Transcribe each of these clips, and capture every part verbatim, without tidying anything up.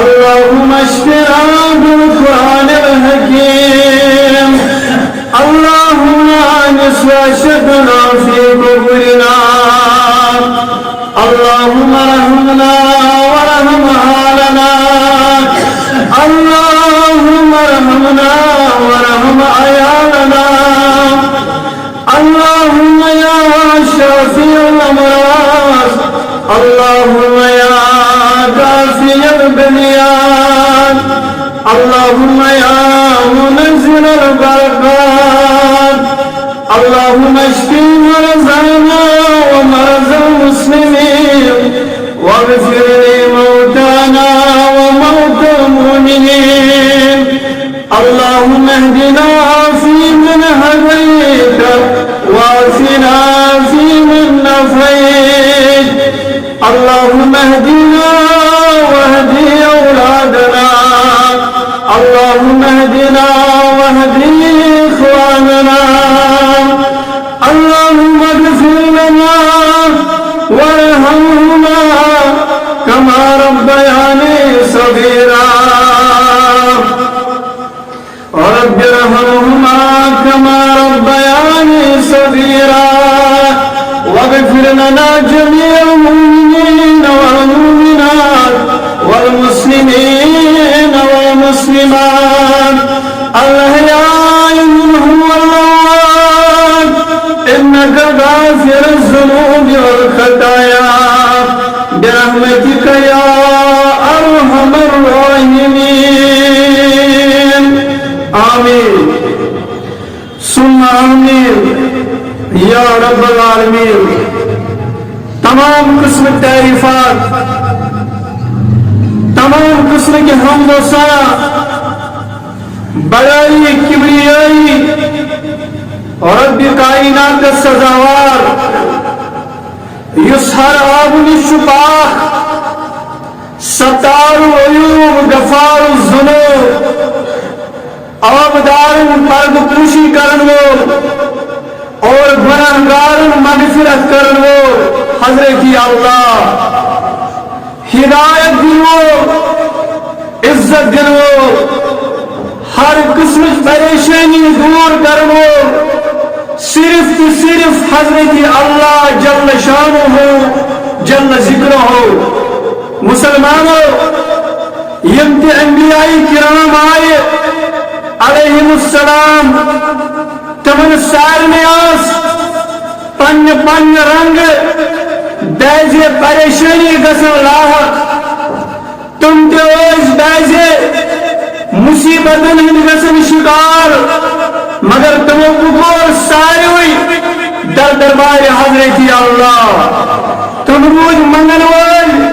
اللهم اشفنا بالقرآن الحكيم. اللهم آنس وحشتنا في قبورنا. اللهم ارحمنا وارحم أهلنا. اللهم ارحمنا وارحم عيالنا. اللهم يا شافي الأمراض، اللهم يا كافي البليات، اللهم يا منزل البركات، اللهم اشف مرضانا ومرضى المسلمين، واغفر لموتانا وموتى المؤمنين. اللهم اهدنا فيمن هديت، وعافنا فيمن عافيت. اللهم اهدنا واهد أولادنا. اللهم اهدنا واهد إخواننا. اللهم اغفر لنا وارحمهما كما ربياني صغيرا. رب ارحمهما كما ربياني صغيرا. واغفر لنا جميع المؤمنين والمؤمنات والمسلمين والمسلمات الأحياء منهم والأموات إنك غافر الذنوب والخطايا برحمتك يا أرحم الراحمين. آمين. ثم آمين يا رب العالمين. تمام قسم تعریفات، تمام قسم کی حمد و ثنا، بڑائی، کبریائی رب کائنات سزاوار، یُس ہر عٲبہٕ نِش چھُ پاک، ستار العیوب، غفار الذنوب، عٲبہٕ دارن پردٕ پوشی کرن وول اور گناہگارن مغفرت کرن وول حضرت اللہ، ہدایت دن وول، عزت دن وول، ہر قسمٕچ پریشانی دور کرن وول صرف تہٕ صرف حضرت اللہ جل شانہ جل ذکرہ۔ مسلمانو، یِم تہِ انبیاء کرام آیہِ علیہم السلام، تِمن سارنٕے ٲس پننہِ پننہِ رنگہٕ دازِ پریشٲنی گژھان لاحق۔ تِم تہِ ٲسۍ بعضِ مصیبتن ہٕنٛدۍ گژھن شکار، مگر تِمو پُکور ساروٕے در دربارِ حضرت اللہ۔ تِم روٗدۍ منگن وٲلۍ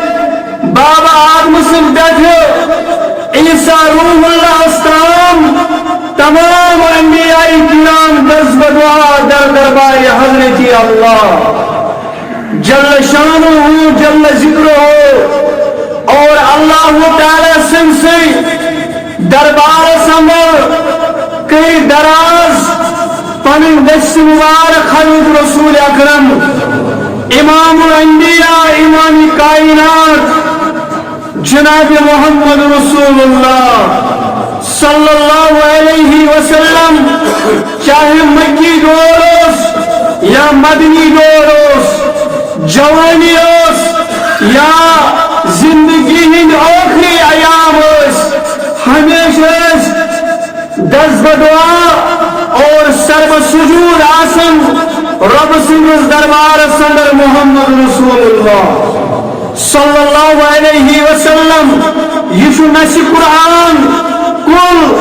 بابا آدمہٕ سٕنٛدِ پٮ۪ٹھٕ عیسیٰ روح اللہس تام تمام انبیاء کرام دست بدعا در دربارِ حضرت اللہ جل شانہ جل ذکرہ۔ اور اللہ تعالیٰ سٕنٛدۍ سٕے دربارس اندر کٔرۍ دراز پنٕنۍ دٔسۍ مبارک حضرت رسول اکرم امام الانبیاء امام کائنات جناب محمد رسول اللہ صلی اللہ علیہ وسلم، چاہے مکی دور اوس یا مدنی دور اوس، جوانی اوس یا زندگی ہند آخری ایام اوس، ہمیشہ ٲسۍ دست بدعا اور سر بسجود آسن رب سٕنٛدِس دربارس اندر محمد رسول اللہ صلی اللہ علیہ وسلم۔ یہ چھُ نص قرآن، "قل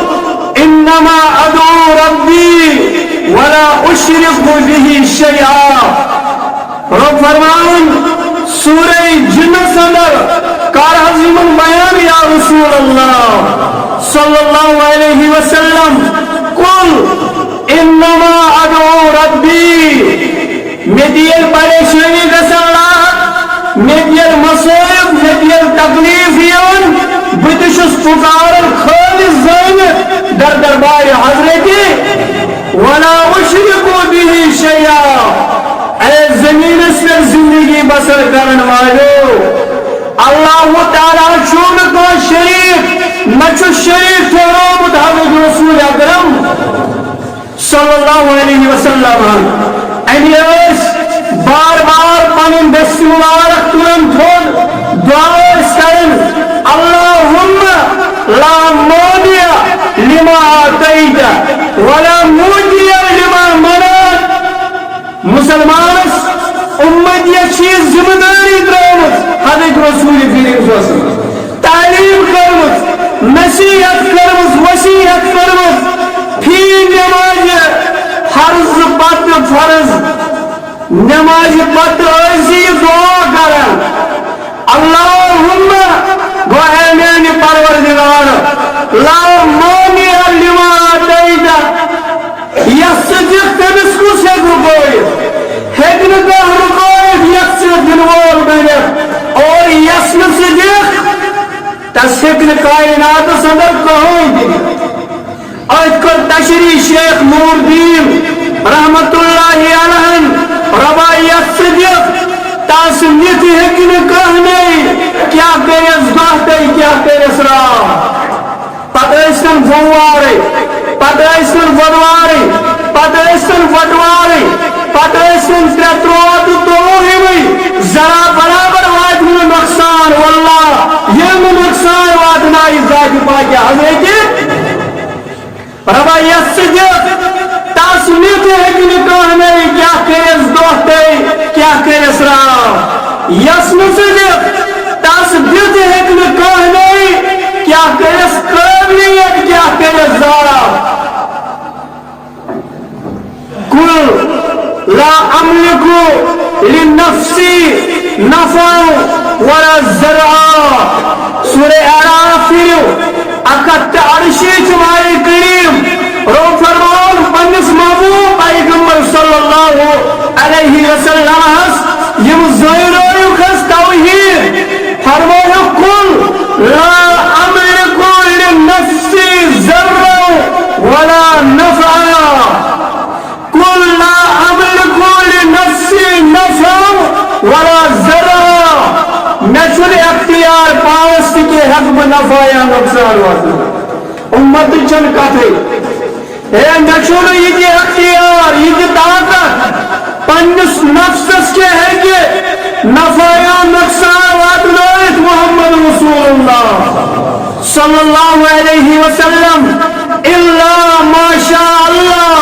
انما ادعو ربی ولا اشرک به شیئا۔" رب فرماوان سورہ جنس اندر، کر حض یمن بیان یا رسول اللہ صلی اللہ علیہ وسلم، "قل انما ادعو ربی۔" مےٚ تہِ ییٚلہِ پریشٲنی گژھن لاحق، مےٚ تہِ ییٚلہِ مصٲیب، مےٚ تہِ ییٚلہِ تکلیف یِن، بہٕ تہِ چھُس پُکاران خٲلص زٲنِتھ در دربارِ حضرتِ ولا اشرک به شیئا۔ اے زمینس پٮ۪ٹھ زندگی بسر کرن والو، اللہ تعالیٰ چھُنہٕ کانٛہہ شریک شریف ٹھہرومُت حضرت رسول اکرم صلی اللہ علیہ وسلم۔ أمۍ ٲسۍ بار بار پنُن دٔستہِ مبارک تُلان تھوٚد، دعا ٲسۍ کران، اللہم لا مانع لما اعطیت ولا معطی لما منعت۔ مسلمانس امتیت چھِ یہِ ذمہ دٲری ترٲومٕژ حضرت رسول کریم صلی اللہ علیہ وسلم۔ تعلیٖم کٔرمٕژ، نصیحت کٔرمٕژ، وصیت کٔرمٕژ، فی نمازِ فرض پتہٕ فرض، نمازِ پتہٕ ٲسۍ یہِ دعا کران، اللہم، گوٚو اے میانہِ پروردگار، لا مانع لما اعطیت، یَس ژٕ دِکھ تٔمِس کُس ہیٚکہِ رُکٲوِتھ؟ ہیٚکہِ نہٕ کانٛہہ رُکٲوِتھ یَس ژٕ دِنہٕ وول بٔنِتھ، اور یَس نہٕ ژٕ دِکھ تَس ہیٚکہِ نہٕ کائناتس اندر کٕہٕنۍ تہِ دِتھ۔ أتھۍ کٔر تشریح شیخ نور الدین رحمت اللہ علیہن، رۄبا یَس ژٕ دِکھ تَس نِتھ ہیٚکہِ نہٕ کٕہٕنۍ، کیٛاہ کٔرِس دۄہ تہٕ کیٛاہ کٔرِس راتھ۔ پتہٕ ٲسۍ تن بوموارٕے، پتہٕ ٲسۍ تن بۄدوارٕے، پتہٕ ٲسۍ تن بٹوارٕے، پتہٕ ٲسۍ تن ترٛےٚ ترٛوہ تہٕ تووُہمٕے، ذرا برابر واتہِ نہٕ نۄقصان۔ واللہ، ییٚلہِ نہٕ نۄقصان واتنایہِ ذاتِ پاکہِ حضرتِ۔ رۄبا یَس ژٕ دِکھ، تَس نِتھ ہیٚکہِ نہٕ کانٛہہ نَے، کیٛاہ کٔرِس دۄہ تہٕ کیٛاہ کٔرِس راتھ۔ یَس نہٕ ژٕ دِکھ، تَس دِتھ ہیٚکہِ نہٕ کانٛہہ نَے، کیٛاہ کٔرِس قٲبلیت، کیٛاہ کٔرِس ذات۔ قل لا املک لنفسی نفعا ولا ضرعا۔ سورہ اعراف پھِرِو اکھ ہتھ تہٕ اَرشیٖتھ، مالک کریم رو فرمان پننِس محبوب پیغمبر صلی اللہ علیہ وسلم ہس، یِم زٲیرٲیُکھ ہس توحید، فرمٲیُکھ، قل لا املک لنفسی ضرا ولا نفعا۔ قل لا املک لنفسی نفعا ولا ضرا۔ مےٚ چھُنہٕ اختیار پانس تہِ کینٛہہ، ہٮ۪کہٕ بہٕ نفع یا نۄقصان واتنٲوِتھ۔ اُمتٕچ چھَنہٕ کتھٕے۔ ہے، مےٚ چھُنہٕ یہِ تہِ اختیار، یہِ تہِ طاقت، پننِس نفسس کیٛاہ ہیٚکہِ نفع یا نۄقصان واتنٲوِتھ؟ محمد رسول اللہ صلی اللہ علیہ وسلم، الا ما شاء اللہ،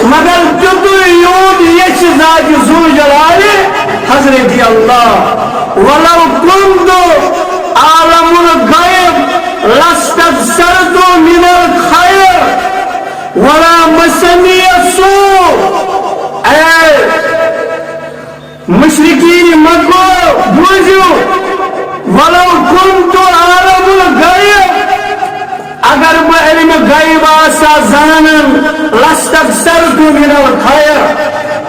مگر تیُتُے یوت یژھِ ذاتِ ذوالجلالِ حضرتِ اللہ۔ ولو کنت اعلم الغیب لاستکثرت من الخیر ولا مسنی السوء۔ اے مشرکین مکہ، بوٗزِو، ولو کنت اعلم الغیب، اگر بہٕ علمِ غیب آسہٕ ہا زانان، لاستکثرت من الخیر،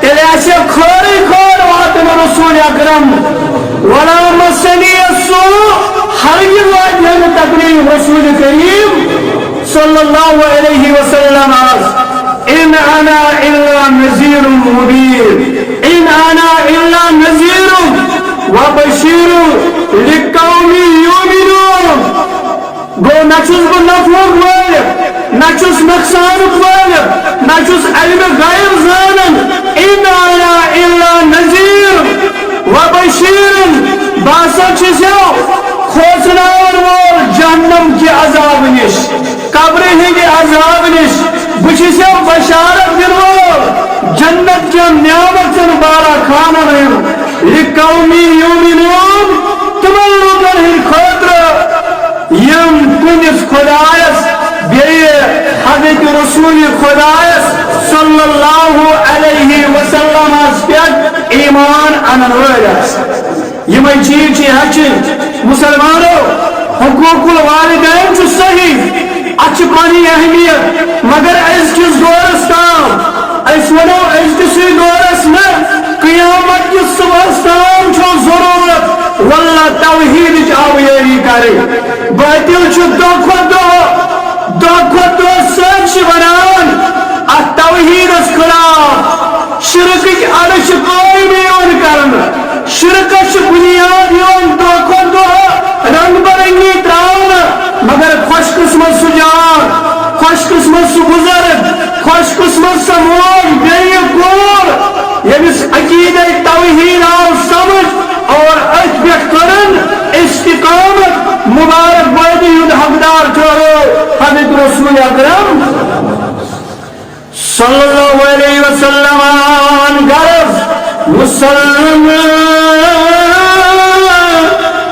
تیٚلہِ آسہِ ہا خٲرٕے خٲر واتان رسول اکرم، ولا مسنی السوء، ہرگز واتہِ ہا نہٕ تکلیف رسول کریم صلی اللہ علیہ وسلم آس۔ ان انا الا نذیر مبین۔ ان انا الا نذیر و بشیر لقوم یؤمنون۔ گوٚو، نہ چھُس بہٕ نفعُک وٲلِتھ، نہ چھُس نۄقصانُک وٲلِتھ، نہ چھُس علمِ غیب زانان۔ ان انا الا نذیر و بشیر۔ بہٕ ہسا چھُسو کھوژناون وول جہنم کہِ عذاب نِش، قبرِ ہٕنٛدِ عذاب نِش۔ بہٕ چھُسو بشارت دِنہٕ وول جنت کٮ۪ن نعمتن بالا خانن ہُنٛد۔ لقوم یؤمنون، تِمن لوٗکن ہٕنٛدِ خٲطرٕ یِم تُہنٛدِس خۄدایس بیٚیہِ حضرت رسول خۄدایس صلی اللہ علیہ وسلمس پٮ۪ٹھ ایمان انن وٲلۍ آسن۔ یِمے چیٖز چھِ ہیٚچھِنۍ۔ مسلمانو، حقوق الوالدین چھُ صحیح، اتھ چھِ پنٕنۍ اہمیت، مگر أزکِس دورس تام، أسۍ ونو أزکِسٕے دورس نہٕ، قیامت کِس صبحس تام چھُ ضروٗرت واللہ توحیدٕچ آبیٲری کرٕنۍ۔ باطل چھُ دۄہ کھۄتہٕ دۄہ، دۄہ کھۄتہٕ دۄہ سٲزشہِ بناوان اتھ توحیدس خلاف۔ شرکٕکۍ اَڈٕ چھِ قٲیِم یِوان کرنہٕ۔ شرکس چھِ بُنیاد یِوان دۄہ کھۄتہٕ دۄہ رنگ برنگی تراونہٕ، مگر خۄش قسمت قیامت مبارک بٲدی ہُنٛد حقدار ٹھہرو حضرت رسول اکرم صلی اللہ علیہ وسلم۔ غرض مسلم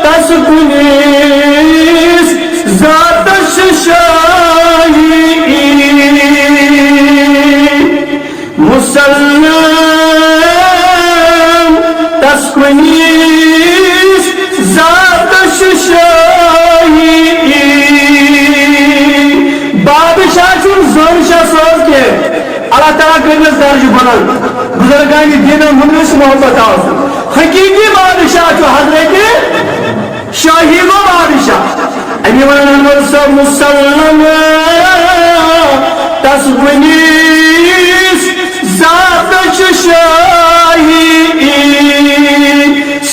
تس کُنِس ذاتس شاہی، مسلم تس کُنِس ذاتس شاہی۔ بادشاہ چھُنہٕ زٲنشاہ صٲب کینٛہہ، اللہ تعالیٰ کٔرنَس درجہٕ بلند۔ بزرگان دینن ہُنٛد یُس محبت آسُن، حقیقی بادشاہ چھُ حضرت شاہی گو بادشاہ۔ امی ونان سب مسلم تس ونیس ذات چھ شاہی،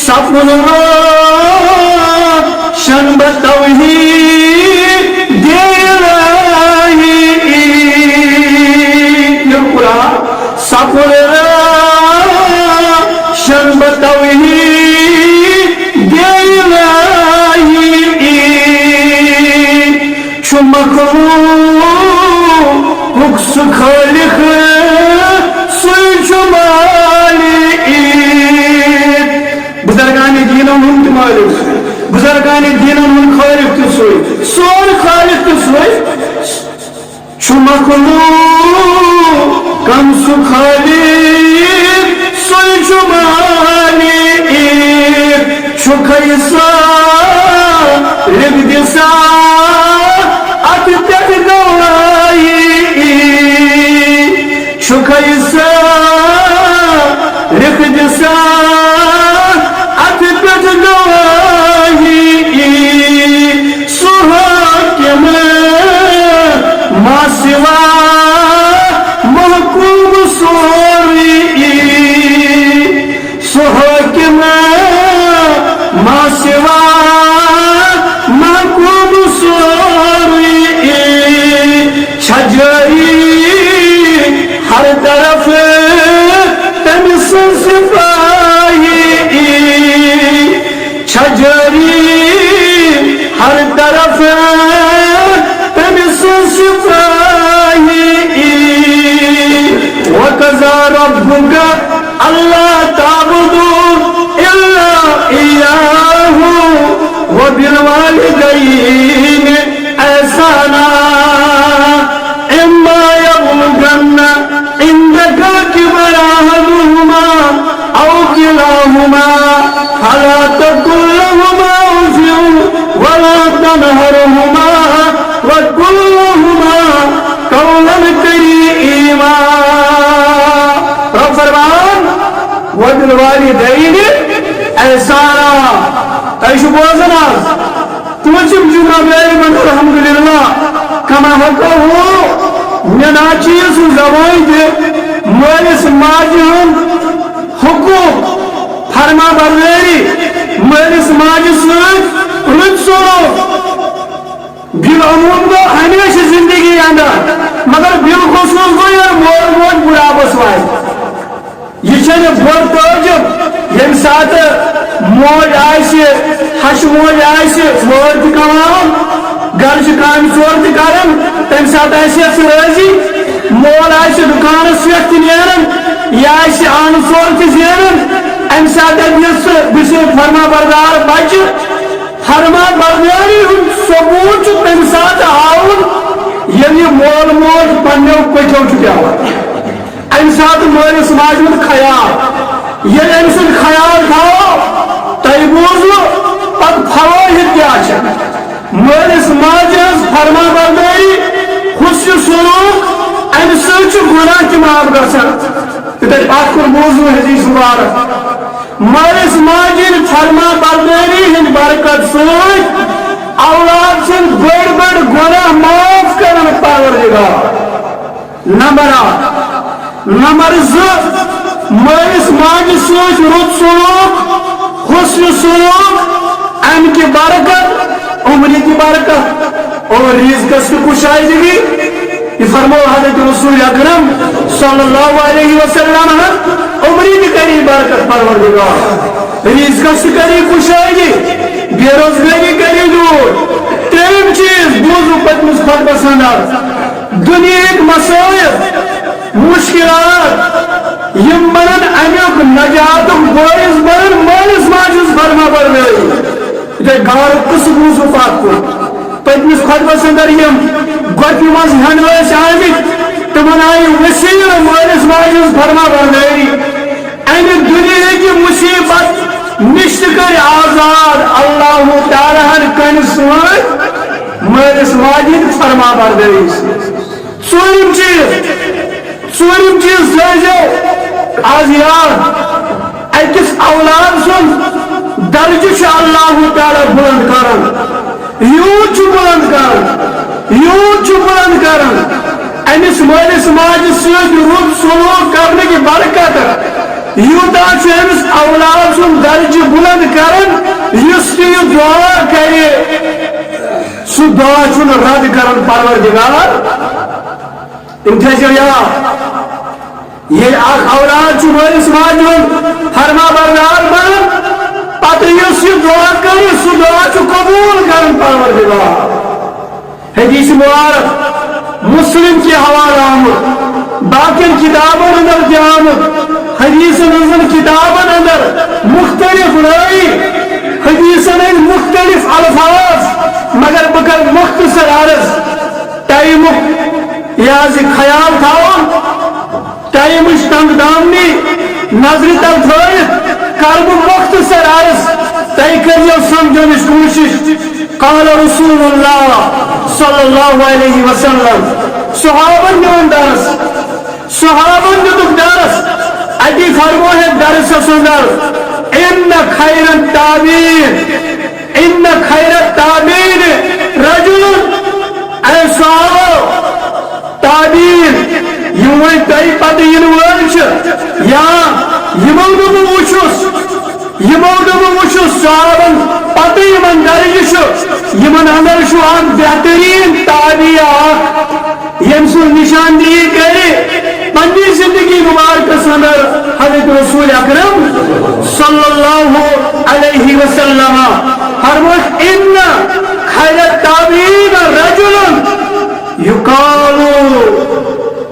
سپن روشن بہ توحید الہی۔ یہ قرآن سپن روشن بہ توحید الہی۔ چھُ مخلوقُک سُہ خالق، سُے چھُ مالک۔ بزرگان دینن ہُنٛد تہِ مالک سُے، بزرگان دینن ہُنٛد خالق تہِ سُے، سون خالق تہِ سُے۔ چھُ مخلوقن سُہ خالق، سُے چھُ مالک۔ چھُ کھسان لِکھ دِسان اَتھ پٮ۪ٹھ گواہی۔ چھُ کھسان لِکھ دِسان اَتھ پٮ۪ٹھ گواہی۔ سُہ حاکم ما سوا محکوم سورُے۔ سُہ حاکم ما سوا محکوم سورُے۔ چھا جٲری ہر طرف تٔمۍ سٕنٛز سپاہی۔ چھا جٲری ہر طرف تٔمۍ سٕنٛز سپاہی۔ وقضى ربك ألا تعبدوا إلا إياه وبالوالدين إحسانا۔ إما يبلغن عندك الكبر أحدهما أو كلاهما فلا تقل لهما أف ولا تنهرهما وقل لهما قولا كريما۔ رب فرمان، وبالوالدين إحسانا۔ تۄہہِ چھُ بوزان آز؟ تُہُنٛد چھُم جمعہ بیٚیہِ یِمن الحمدللہ۔ کما حقہ ہو، مےٚ نہ چیٖز سُہ زبٲنۍ تہِ مٲلِس ماجہِ ہُنٛد حقوٗق، فرما بردٲری، مٲلِس ماجہِ سۭتۍ رُت سلوک۔ بالعموم گوٚو ہمیشہِ زندگی اندر، مگر بالخصوص گوٚو ییٚلہِ مول موج بُڑھاپس واتہِ۔ یہِ چھنہٕ بٔڑ تعجب، ییٚمہِ ساتہٕ موج آسہِ، ہشہِ موج آسہِ، وٲر تہِ کماوان، گرٕ چھِ کامہِ ژور تہِ کران، تمہِ ساتہٕ آسہِ سُہ رٲضی۔ مول آسہِ دُکانس پٮ۪ٹھ تہِ نیران، یہِ آسہِ آنہٕ ژور تہِ زینان، امہِ ساتہٕ دِژ سُہ، بہٕ چھُس فرما بردار بچہِ، فرما بردٲری ہُنٛد ثبوت چھُ تمہِ ساتہٕ ہاوُن، ییٚلہِ یہِ مول موج پننیو کوٹھیو چھُ پٮ۪وان۔ امہِ ساتہٕ مٲلِس ماجہِ ہُنٛد خیال، ییٚلہِ أمۍ سُنٛد خیال تھاوو، تۄہہِ بوٗزوٕ پتہٕ فوٲیِد کیٛاہ چھِ۔ مٲلِس ماجہِ ہٕنٛز فرما بردٲری، حُسنِ سلوٗک، امہِ سۭتۍ چھُ گۄناہ تہِ معاف گژھان۔ تہٕ تۄہہِ پتھ کُن بوٗزوٕ حدیث مبارک۔ مٲلِس ماجہِ ہٕنٛدِ فرما بردٲری ہٕنٛدِ برکت سۭتۍ اولاد سٕنٛدۍ بٔڑۍ بٔڑۍ گۄناہ معاف کران پروردگار۔ نمبر اکھ۔ نمبر زٕ، مٲلِس ماجہِ سۭتۍ رُت سلوک، حُسنِ سلوک، امہِ کہِ برکت، عمرِ کہِ برکت اور رزقس کہِ کشادگی۔ یہ فرمو حضرت رسول اکرم صلی اللہ علیہ وسلم ہن، عمری تہِ کری برکت پروردگار، رزقس تہِ کری کشادگی، بے روزگاری منٛز خۄطبس اندر دُنیہٕکۍ مصائب، مشکلات، یِم بنن امیُک نجاتُک باعث، بنن مٲلِس ماجہِ ہٕنٛز فرما بردٲری۔ یِتھے گارُک قصہٕ بوٗزُو پتھ کُن۔ پٔتمِس خۄطبس اندر یِم گۄپہِ منٛز ہٮ۪نہٕ ٲسۍ آمٕتۍ، تِمن آیہِ وسیلہٕ مٲلِس ماجہِ ہٕنٛز فرما بردٲری۔ امہِ دُنیہٕچہِ مُصیبت نِش تہِ کٔرۍ آزاد اللہ تعالیٰ ہن کنہِ سۭتۍ مٲلِس ماجہِ ہٕنٛدِ فرما بردٲری سۭتۍ۔ ژوٗرِم چیٖز، ژوٗرِم چیٖز تھٲیزیو از یاد، أکِس اولاد سُنٛد درجہٕ چھُ اللہ تعالیٰ بُلنٛد کران۔ یوٗت چھُ بُلنٛد کران، یوٗت چھُ بُلنٛد کران۔ أمِس مٲلِس ماجہِ سۭتۍ رُت سلوٗک کرنٕکۍ برکتہٕ یوٗتاہ چھُ أمِس اولاد سُنٛد درجہٕ بُلنٛد کران، یُس تہِ یہِ دُعا کرِ، سُہ دُعا چھُنہٕ رد کران پروردگار۔ یِم تھٲیزیو یاد۔ ییٚلہِ اکھ اولاد چھُ مٲلِس ماجہِ ہُنٛد فرما بردار بنان، پتہٕ یُس یہِ دُعا کرِ، سُہ دُعا چھُ قبوٗل کران پروردگار۔ حدیث مبارک مسلم کہِ حوالہٕ آمُت، باقین کتابن اندر تہِ آمُت، حدیثن ہٕنٛزن کتابن اندر مختلف رٲوی، حدیثن ہٕنٛدۍ مختلف الفاظ، مگر بہٕ کرٕ مختصر عرض، ٹایمُک یہِ حظ یہِ خیال تھاوُن، ٹایمٕچ تنگ دامنی نظرِ تل تھٲوِتھ کرٕ بہٕ مختصر عرض، تُہۍ کٔرِو سمجھنٕچ کوٗشش۔ قال رسول اللہ صلی اللہ علیہ وسلم، صحابن دیُن درس، صحابن دیُتُکھ درس، اتی فرموو ہے درسس اندر، ان خیر التابعین، ان خیر التابعین رجل، اے صحابو، تابعین، یِم وۄنۍ تۄہہِ پتہٕ یِنہٕ وٲلۍ چھِ، یا یِمو نہٕ بہٕ وٕچھُس، یِمو نہٕ بہٕ وٕچھُس، صحابن پتہٕ یِمن درجہٕ چھُ، یِمن اندر چھُ اکھ بہتریٖن تابعی اکھ، ییٚمۍ سُنٛد نشاندہی کرِ پننہِ زندگی مبارکس اندر حضرت رسول اکرم صلی اللہ علیہ وسلم۔ فرمووُکھ، ان خیر التابعین رجل یقال،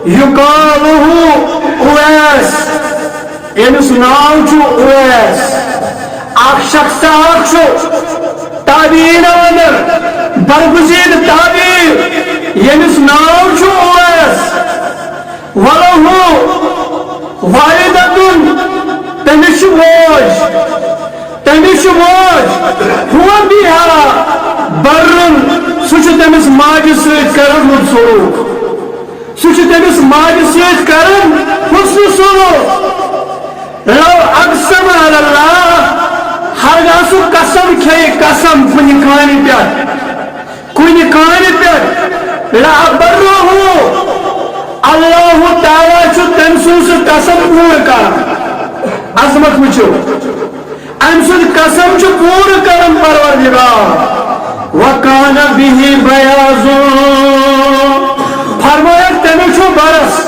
یقال اویس، ییٚمِس ناو چھُ اویس، اکھ شخص اکھ چھُ تابعین اندر برگزید تابعی، ییٚمِس ناو چھُ اویس، ولہ والدۃ، تٔمِس چھِ موج، تٔمِس چھِ موج، ہو بہا برٌ، سُہ چھُ تٔمِس ماجہِ سۭتۍ کران رُت سلوٗک، سُہ چھُ تٔمِس ماجہِ سۭتۍ کران حسن سلوٗک۔ لو اقسم علی اللہ، ہرگاہ سُہ قسم کھیٚیہِ، قسم کُنہِ کامہِ پٮ۪ٹھ، کُنہِ کامہِ پٮ۪ٹھ، لَأَبَرَّهُ، اللہ تعالیٰ چھُ تٔمۍ سُنٛد سُہ قسم پوٗرٕ کران۔ عظمت وٕچھِو، أمۍ سُنٛد قسم چھُ پوٗرٕ کران پروردگار۔ وَكَانَ بِهِ بَيَاضٌ، فرمایا تٔمِس چھُ برس۔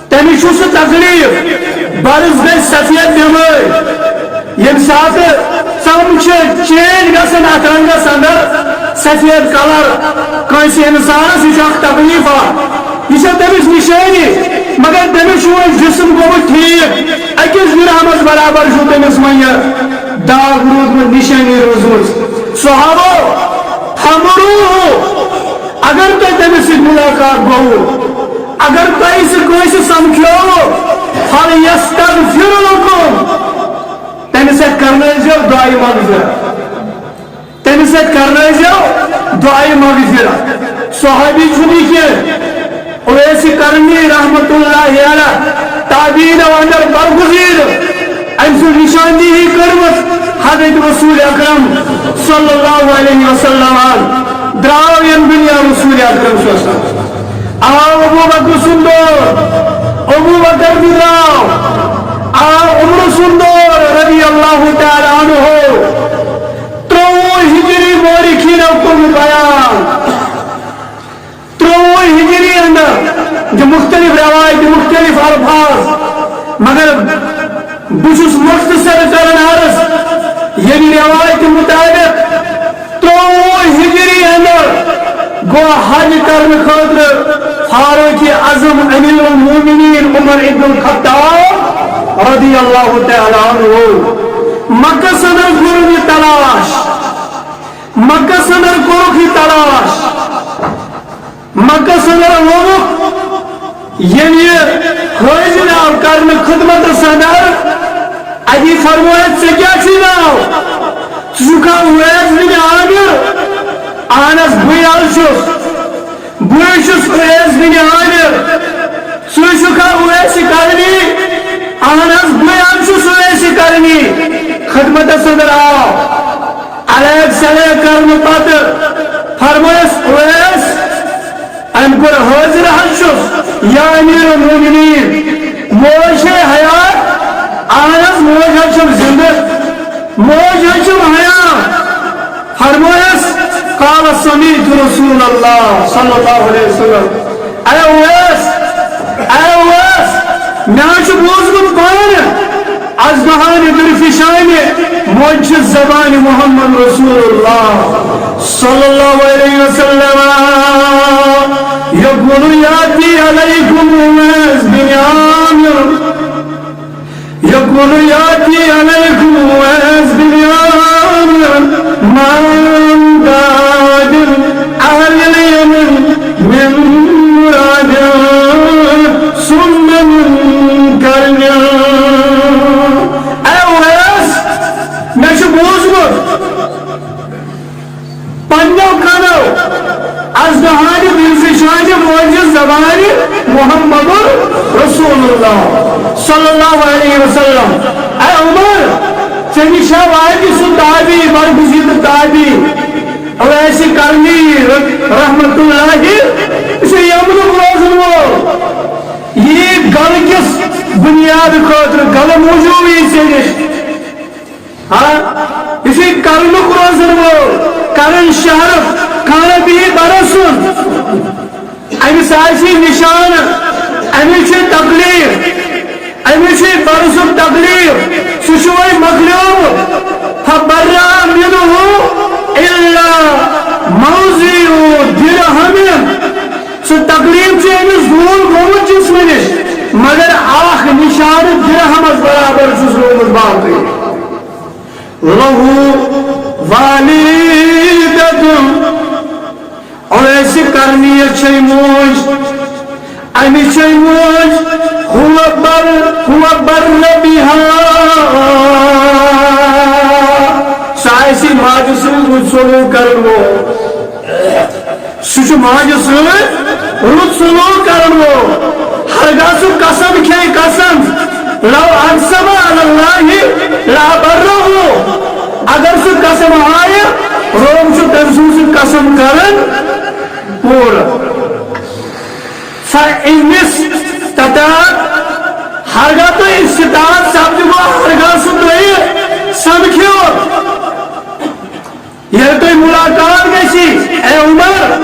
تٔمِس چھُ سُہ تکلیف، برس گٔے سفید بیمٲرۍ۔ ییٚمہِ ساتہٕ ژم چھِ چینج گژھان اتھ رنگس اندر، سفید کلر کٲنٛسہِ انسانس، یہِ چھُ اکھ تکلیف اکھ۔ یہِ چھےٚ تٔمِس نشٲنی، مگر تٔمِس چھُ وۄنۍ جسم گوٚمُت ٹھیٖک۔ أکِس درہمس برابر چھُ تٔمِس وۄنۍ یہِ داغ روٗدمُت، نشٲنی روٗزمٕژ۔ صحابو، فَمُرُوهُ، اگر تۄہہِ تٔمِس سۭتۍ مُلاقات گوٚوُ، اگر تۄہہِ سُہ کٲنٛسہِ سمکھیووُ، فَلْيَسْتَغْفِرْ لَكُمْ، تٔمِس سۭتۍ کرنٲوزیو دُعایہِ مغفرت۔ تٔمِس سۭتۍ کرنٲوزیو دُعایہِ مغفرت۔ صحابی چھُنہٕ یہِ کینٛہہ۔ اویس قرنی رحمتہ اللہ علیہ تابعینو اندر برگزیدٕ، أمۍ سٕنٛز نشاندہی کٔرمٕژ حضرت رسول اکرم صلی اللہ علیہ وسلم۔ درٛاو ییٚمہِ دُنیا رسول اکرم صلی اللہ علیہ وسلم۔ آو ابو بکر سُنٛد دور، ابو بکر تہِ درٛاو۔ آو عمر سُنٛد دور رضی اللہ تعالیٰ عنہ۔ ترٛۆوُہ ہجری مورخینو کوٚر بیان۔ ترٛۆوُہ ہجری اندر چھِ مختلف روایت، مختلف الفاظ، مگر بہٕ چھُس مختصر کران عرض، ییٚمہِ روایتہِ مطابق ترٛۆوُہ ہجری اندر حج کرنہٕ خٲطرٕ فاروق اعظم امیر المومنین عمر ابن الخطاب رضی اللہ تعالیٰ عنہ۔ مکس اندر کوٚرُن یہِ تلاش، مکس اندر کوٚرُکھ یہِ تلاش، مکس اندر لوٚبُکھ۔ ییٚلہِ یہِ حٲضِر آو کرنہٕ خدمتس اندر، اتی فرمووُکھ، "ژےٚ کیٛاہ چھُے ناو؟ ژٕ چھُکھا اویس بن عامر؟" "اہن حظ، بٕے حظ چھُس، بٕے چھُس اویس بن عامر۔ ژٕ چھُکھا اویس قرنی؟" "اہن حظ، بٕے حظ چھُس اویس قرنی۔" خدمتس اندر آو۔ علیہ السلام کرنہٕ پتہٕ فرمٲیس، اویس، أمۍ کوٚر، "حٲضِر حظ چھُس، یا امیر المومنین، موج چھے حیات؟" "اہن حظ، موج حظ چھم زندٕ، موج حظ چھم حیات۔" فرمٲیس، "قال سمعت رسول اللہ صلی اللہ علیہ وسلم۔" اے اویس، اے اویس، مےٚ حظ چھُ بوٗزمُت پانہٕ، از بہانہِ درفشانہِ موجہِ زبانہِ محمد رسول اللہ صلی اللہ علیہ وسلم یقول یاتی علیکم اویس بن عامر، یقول یاتی علیکم اویس بن عامر، من داد اہل الیمن من مراد ثم من کرن۔ اے اویس، مےٚ چھُ بوٗزمُت پننیو کنو از دہانہِ دلفشانہِ موجہِ زبانہِ محمد رسول اللہ صلی اللہ علیہ وسلم۔ اے عمر، ژےٚ نِش چھا واتہِ سُہ تابعی، برگزیدٕ تابعی، اویس کرنی رحمت اللہ، یہِ چھُ یمنُک روزن وول۔ یہِ گلہٕ کِس بنیاد خٲطرٕ، گلہٕ موٗجوٗب یی ژےٚ نِش۔ ہاں، یہِ چھُ کرنُک روزن وول، کرن شہرُک، کانہ بِہی برسُن۔ أمِس آسہِ نشانہٕ، أمِس چھُ تکلیف، أمِس چھُ برسُک تکلیف، سُہ چھُ وۄنۍ مۄکلیومُت۔ فبرأ منه إلا موضع درهم۔ سُہ تکلیف چھُ أمِس دوٗر گوٚمُت جسمہٕ نِش، مگر اکھ نشانہٕ درہمس برابر چھُس روٗدمُت باقٕے۔ لہو والدتن، اویس کرنیس چھے موج، أمِس چھے موج، ہو بر، ہو بر بها، سُہ آسہِ ماجہِ سۭتۍ رُت سلوک کرن وول۔ سُہ چھُ ماجہِ سۭتۍ رُت سلوک کرن وول۔ ہرگاہ سُہ قسم کھیہِ، قسم، لو اقسم علی اللہ لابرہ، اگر سُہ قسم آیہِ، روم چھُ تٔمۍ سُنٛد سُہ قسم کران پوٗرٕ۔ فإن استطاع، ہرگاہ تۄہہِ استطاعت سپدِوٕ، ہرگاہ سُہ تۄہہِ سمکھیو، ییٚلہِ تۄہہِ مُلاقات گژھِ، اے عمر،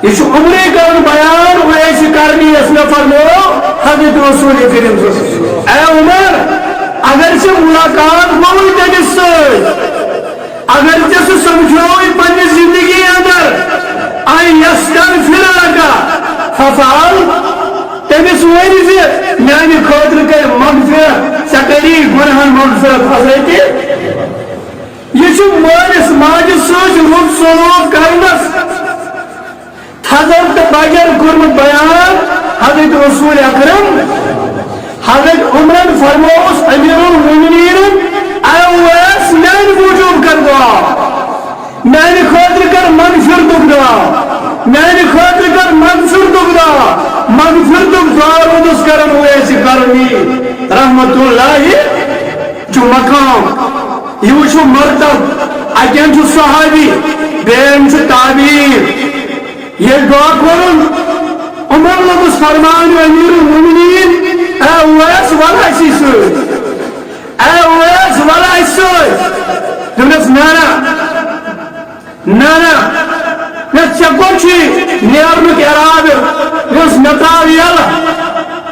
یہِ چھُ عمرے کرُن بیان، اویس کرنی یس مےٚ فرموو حضرت رسول کریم صلی اللہ علیہ وسلم۔ اے عمر، اگر ژےٚ مُلاقات گوٚوُے تٔمِس سۭتۍ، اگر ژےٚ سُہ سمکھیووُے پننہِ زندگی اندر، ان یستغفر لک فافعل، تٔمِس ؤنۍ زِ میانہِ خٲطرٕ کر مغفرت، ژےٚ کری گۄنہن مغفرت حضرت۔ یہِ چھُ مٲلِس ماجہِ سۭتۍ رُت سلوک کرنس تھزر تہٕ بجر کوٚرمُت بیان حضرت رسول اکرم۔ حضرت عمرن فرمووُس، امیر المومنینن، اے اویس، میانہِ موٗجوٗب کر دعا، میانہِ خٲطرٕ کر مغفرتُک دعا، میانہِ خٲطرٕ کر مغفرتُک دعا، مغفرتُک دعا روٗدُس کران اویس کرنی رحمت اللہ۔ چھُ مقام، یہِ وٕچھِو مرتب، اَتٮ۪ن چھُ صحابی، بیٚیَن چھُ تابعین۔ ییٚلہِ دعا کوٚرُن، عمر لوٚگُس فرماونہِ، امیر المومنین، اے اویس، وَل اَسی سۭتۍ، اے اویس، وَل اَسہِ سۭتۍ۔ دوٚپنَس، نہ، نہ، نہ، نہ، نہ، ژےٚ کوٚت چھُے نیرنُک اِرادٕ؟ دوٚپُس، مےٚ ترٛاو یَلہٕ۔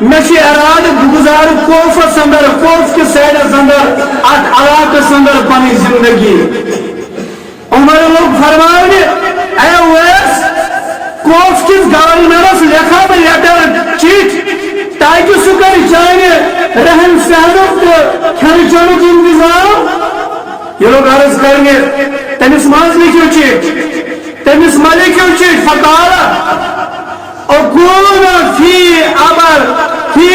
مےٚ چھُ اِرادٕ، بہٕ گُزارٕ کوفَس اندر، کوف کِس سایڈَس اندر، اَتھ علاقَس اندر پنٕنۍ زندگی۔ عمر لوٚگ فرماونہِ، اے اویس، کوف کِس گورنرس لیکھا بہٕ لیٹر، چِٹھۍ، تاکہِ سُہ کرِ چانہِ رہن سہنُک تہٕ کھٮ۪نہٕ چٮ۪نُک انتظام۔ یہِ لوٚگ عرض کرنہِ، تٔمِس منٛز لیکھِو چِٹھۍ، تٔمِس مہ لیکھِو چِٹھۍ۔ فقال اکون فی ابر فی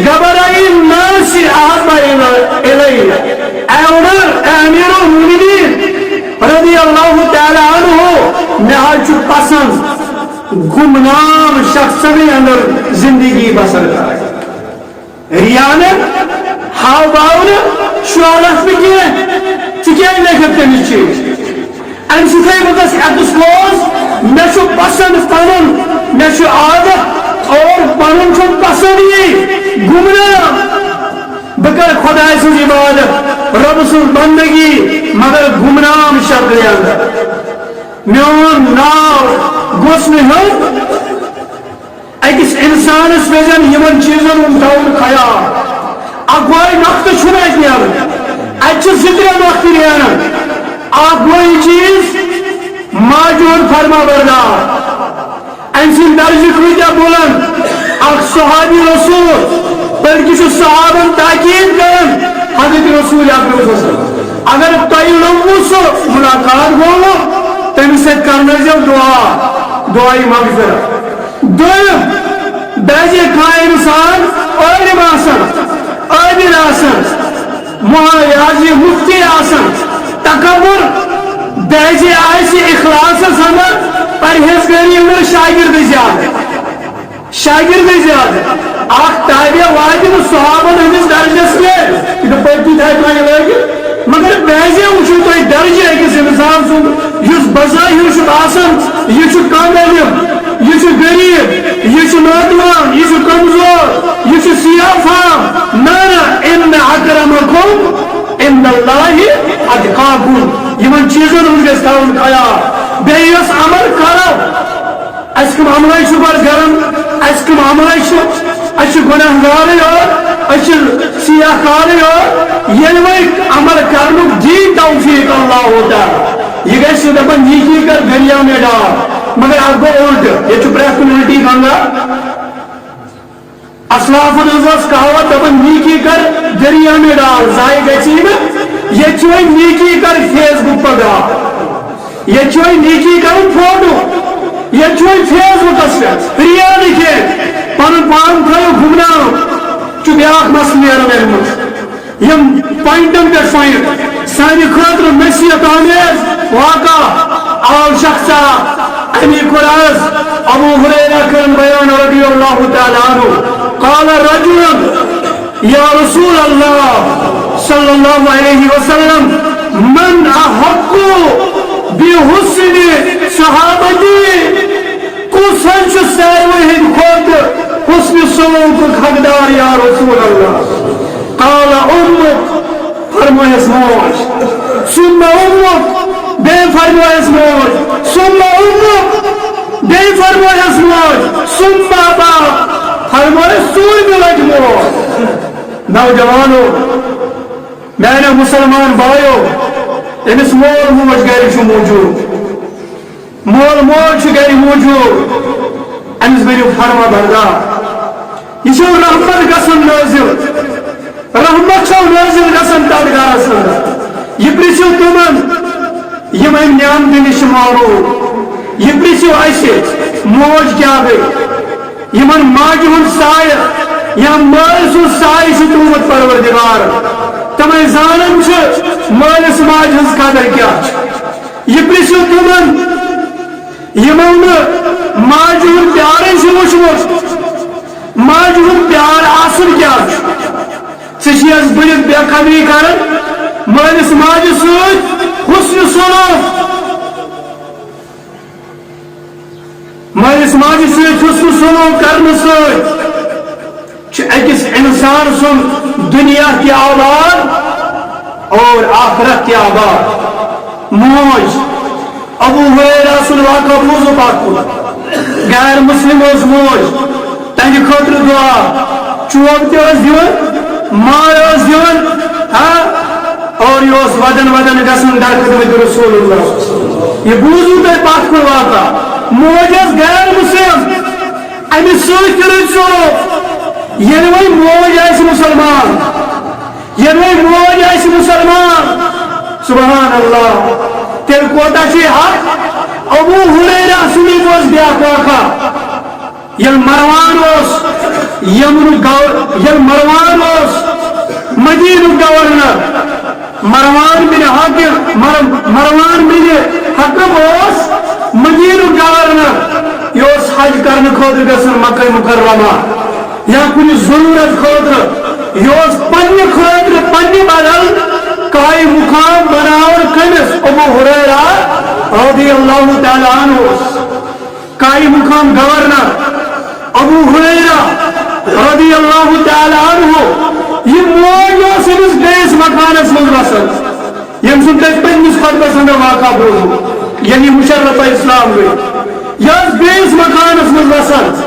گبر الناس احب الی۔ اے عمر، اے امیر المومنین رضی اللہ تعالی عنہ، مےٚ حظ چھُ پسند گمنام شخصن اندر زندگی بسر کرٕنۍ۔ ریا نہٕ، ہاو باو نہٕ، شہرت نہٕ کینٛہہ۔ ژٕ کیٛازِ لیکھکھ تٔمِس چِٹھۍ؟ امہِ سۭتۍ وُنکس ایکسپوز، مےٚ چھُ پسند پنُن، مےٚ چھُ عادت اور پنُن چھُم پسند یی گمنام۔ بہٕ کرٕ خۄداے سٕنٛز عبادت، رۄبہٕ سٕنٛز بندگی، مگر گمنام شکلہِ اندر۔ میون ناو گوٚژھ نہٕ ہیوٚن۔ أکِس اِنسانَس پَزن یِمن چیٖزن ہُنٛد تھاوُن خیال۔ اَکوے نۄقطہٕ چھُنہٕ اَتہِ نیران، اَتہِ چھِ زٕ ترٛےٚ نۄقطہٕ نیران۔ اَکھ گوٚو یہِ چیٖز ماجہِ ہُنٛد فرما بردار، أمۍ سٕنٛدۍ درجہٕ کۭتیٛاہ بُلند۔ اَکھ صحابی رسول، بلکہِ چھُ صحابن تاکید کران حضرت رسول اکرم صلی اللہ علیہ وسلم۔ اگر تۄہہِ لوٚبوُ سُہ ملاقات گوٚوُ، تٔمِس سۭتۍ کرنٲوزیو دعا، دعایہِ مغفرت۔ دوٚیِم، بیزِ کانٛہہ اِنسان عٲلِم آسن، عٲبِد آسن، مُحا-، یہِ حظ یہِ مُفتی آسن، تکبر، بیزِ آسہِ اخلاصس اندر، پرہیزگٲری اندر شاگرد زیادٕ۔ شاگرد زیادٕ۔ اکھ طالب واتہِ نہٕ صحابن ہٕنٛدِس درجس پٮ۪ٹھ، یہِ پٔتۍ کِنۍ تھایہِ کانٛہہ لٲگِتھ۔ مگر بعضے وٕچھِو تُہۍ درجہٕ أکِس اِنسان سُنٛد، یُس بظٲہِر چھُ باسان، یہِ چھُ کم علم، یہِ چھُ غریب، یہِ چھُ ناتوان، یہِ چھُ کمزور، یہِ چھُ سیاہ فام۔ نہ، نہ، ان اکرمکم عند اللہ اتقاکم۔ یِمن چیٖزن ہُنٛد گژھِ تھاوُن خیال۔ بیٚیہِ یۄس عمل کرو، اَسہِ کٕم عملے چھُ گۄڈٕ کران؟ اَسہِ کٕم عملے چھُ؟ اَسہِ چھُ گۄناہ گارٕے یوت، أسۍ چھِ سیاہ کارٕے یوت۔ ییٚلہِ وۄنۍ عمل کرنُک دی توفیق اللہ تعالیٰ، یہِ گژھِ دَپان، نیکی کر دریا میں ڈال، مگر اَتھ گوٚو اُلٹہٕ، ییٚتہِ چھُ پرٛٮ۪تھ کُنہِ اُلٹی گنگا۔ اسلافن ہٕنٛز ٲس کہاوت دپان، نیکی کر دریا میں ڈال، ضایع گژھی نہٕ۔ ییٚتہِ چھِ وۄنۍ نیکی کر فیس بُک پہ ڈال، ییٚتہِ چھِ وۄنۍ نیکی کرُن فوٹو، ییٚتہِ چھِ وۄنۍ فیس بُکس پٮ۪ٹھ ریا نہٕ کینٛہہ، پنُن پان تھٲیِو گمنام، چھُ بیٛاکھ مسلہٕ نیران امہِ منٛز۔ یِم پوینٹن پٮ۪ٹھ پوینٹ سانہِ خٲطرٕ نصیحت آمیز واقعہ۔ آو شخصا، امی کوٚر عرض، ابو ہریرہ کرن بیان رضی اللہ تعالیٰ عنہ، قال رجل، یا رسول اللہ صلی اللہ علیہ وسلم، من احق بحسن صحابتی؟ کُس حظ چھُ ساروٕے ہٕنٛدِ کھۄتہٕ حسن سلوکُک حقدار یا رسول اللہ؟ قال امک، فرمٲیس موج، ثم امک، بیٚیہِ فرمٲیس موج، ثم امک، بیٚیہِ فرمٲیس موج، ثم اباک، فرمٲیس ژوٗرمہِ لٹہِ موج۔ نوجوانو، میانیو مسلمان بایو، أمِس مول موج گرِ چھُ موجود۔ مول موج چھُ گرِ موجود، أمِس بٔرِو فرما بردار۔ یہِ چھُ رحمت گژھان نٲزِل، رحمت چھو نٲزِل گژھان تتھ گرس اندر۔ یہِ پرژھِو تِمن، یِم امہِ نعمتہٕ نِش چھِ محروم۔ یہِ پرژھِو اسہِ، موج کیٛاہ گٔے؟ یِمن ماجہِ ہُنٛد سایہِ یا مٲلۍ سُنٛد سایہِ چھُ تُہُنٛد پروردگار۔ تِمے زانان چھِ مٲلِس ماجہِ ہٕنٛز قدر کیٛاہ چھِ۔ یہِ پرژھِو تِمن، یِمو نہٕ ماجہِ ہُنٛد پیارٕے چھُ وُچھمُت، ماجہِ ہُنٛد پیار آسُن کیٛاہ چھُ۔ ژٕ چھِ یَس بٔڑِتھ بے قدری کران مٲلِس ماجہِ سۭتۍ، حسن سلوک، مٲلِس ماجہِ سۭتۍ حسن سلوک کرنہٕ سۭتۍ چھُ أکِس اِنسان سُنٛد دُنیا تہِ آباد اور آخرت تہِ آباد۔ موج، ابو ہریرہ سُنٛد واقعہ بوٗزُو پتہٕ کُن۔ غیر مسلم ٲس موج، تہنٛدِ خٲطرٕ دعا، چوب تہِ ٲس دِوان، ماے ٲس دِوان، ہاں، اور یہِ اوس ودان ودان گژھان در خدمت رسول اللہ۔ یہِ بوٗزُو تۄہہِ پتہٕ کُن واقعہ۔ موج ٲس غیر مسلم، أمِس سۭتۍ تہِ روٗدۍ ژٕ۔ ییٚلہِ وۄنۍ موج آسہِ مسلمان، ییٚلہِ وۄنۍ موج آسہِ مسلمان، سبحان اللہ، تیٚلہِ کوتاہ چھُ یہِ حق؟ ابو ہریرہ سٕنٛدی بوز بیٛاکھ واقعہ۔ ییٚلہِ مروان اوس یمنُک گو-، ییٚلہِ مروان اوس مدینُک گورنر، مروان بن حاکم، مر-، مروان بن حکم اوس مدینُک گورنر۔ یہِ اوس حج کرنہٕ خٲطرٕ گژھان مکہ مکرمہ یا کُنہِ ضروٗرت خٲطرٕ۔ یہِ اوس پننہِ خٲطرٕ، پننہِ بدل قائم مقام بناوان۔ کٔمِس؟ ابو ہریرہ رضی اللہ تعالیٰ عنہ اوس قائم مقام گورنر۔ ابو ہریرہ رضی اللہ تعالیٰ عنہ، یہِ موج ٲس أمِس بیٚیِس مکانس منٛز وسان، ییٚمہِ سُنٛد تۄہہِ پٔتمِس خطبس اندر واقعہ بوٗزوٕ، ییٚلہِ یہِ مشرف اسلام گٔے۔ یہِ ٲس بیٚیِس مکانس منٛز وسان۔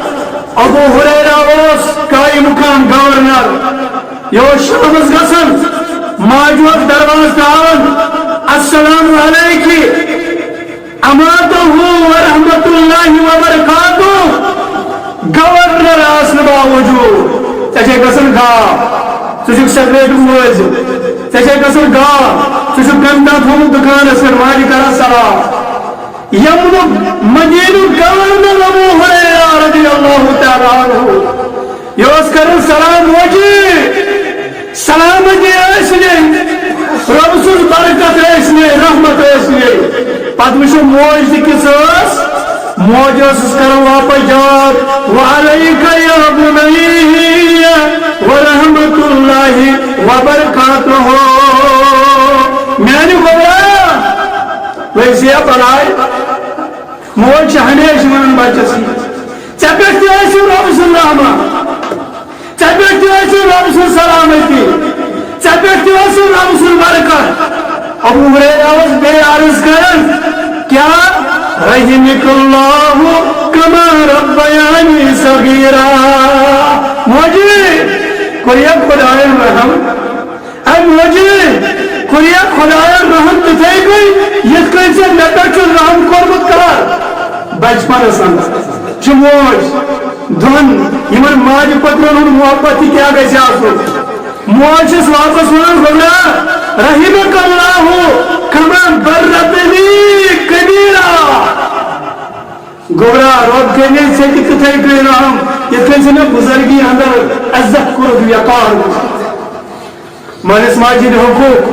ابو ہریرہ اوس قائم مقام گورنر۔ یہِ اوس شامس گژھان، ماجہِ اوس دروازٕ تراوان، "السلام علیکی"۔ اماتہ ورحمۃ اللہ وبرکاتہ۔ گورنر آسنہٕ باوجود ژےٚ چھے گژھان گاو، ژٕ چھُکھ سگریٹُک مُلٲزِم، ژےٚ چھے گژھان گاو، ژٕ چھُکھ گندا تھوٚمُت دُکانس پٮ۪ٹھ، ماجہِ کران سلام۔ یمنُک مدینُک گورنر ابو ہریرہ رضی اللہ تعالیٰ عنہ، یہِ اوس کران سلام، موجی، سلامتی ٲسِنے، رۄب سٕنٛز برکت ٲسِنے، رحمت ٲسِنے۔ پتہٕ وٕچھو موج تہِ کِژھ ٲس۔ موج ٲسٕس کران واپس جواب، "وعلیک یا بنی ورحمۃ اللہ وبرکاتہ۔" میانہِ گوٚبرا، ویسے بلاے، موج چھِ ہمیشہِ ونان بچس یہِ، "ژےٚ پٮ۪ٹھ تہِ ٲسِو رۄب سٕنٛز رحمت۔" ژےٚ پٮ۪ٹھ تہِ ٲسِو رۄب سٕنٛز سلامتی، ژےٚ پٮ۪ٹھ تہِ ٲسِو رۄب سٕنٛز برکت۔ ابو ہریرہ اوس بیٚیہِ عرض کران، کیٛاہ؟ "رحمک اللہ کما ربیانی صغیرا۔" موجی، کوٚر یا خدایَن رحم؟ اے موجی، کوٚر یا خدایَن رحم تِتھَے کٔنۍ، یِتھ کٔنۍ ژےٚ مےٚ پٮ۪ٹھ چھُ رحم کوٚرمُت کر؟ بچپنس اندر چھِ موج دۄن یِمن ماجہِ پٔترن ہُنٛد محبت تہِ کیٛاہ گژھِ آسُن۔ موج چھس واپس ونان، گوٚبرا، رحمک اللہ کما بررتنی کبیرا۔ گوٚبرا، رۄب کٔرِنَے ژےٚ تہِ تِتھَے کٔنۍ رحم، یِتھ کٔنۍ ژےٚ مےٚ بُزرگی اندر عزت کوٚرُتھ، وقار کوٚرُتھ۔ مٲلِس ماجہِ ہٕنٛدۍ حقوٗق،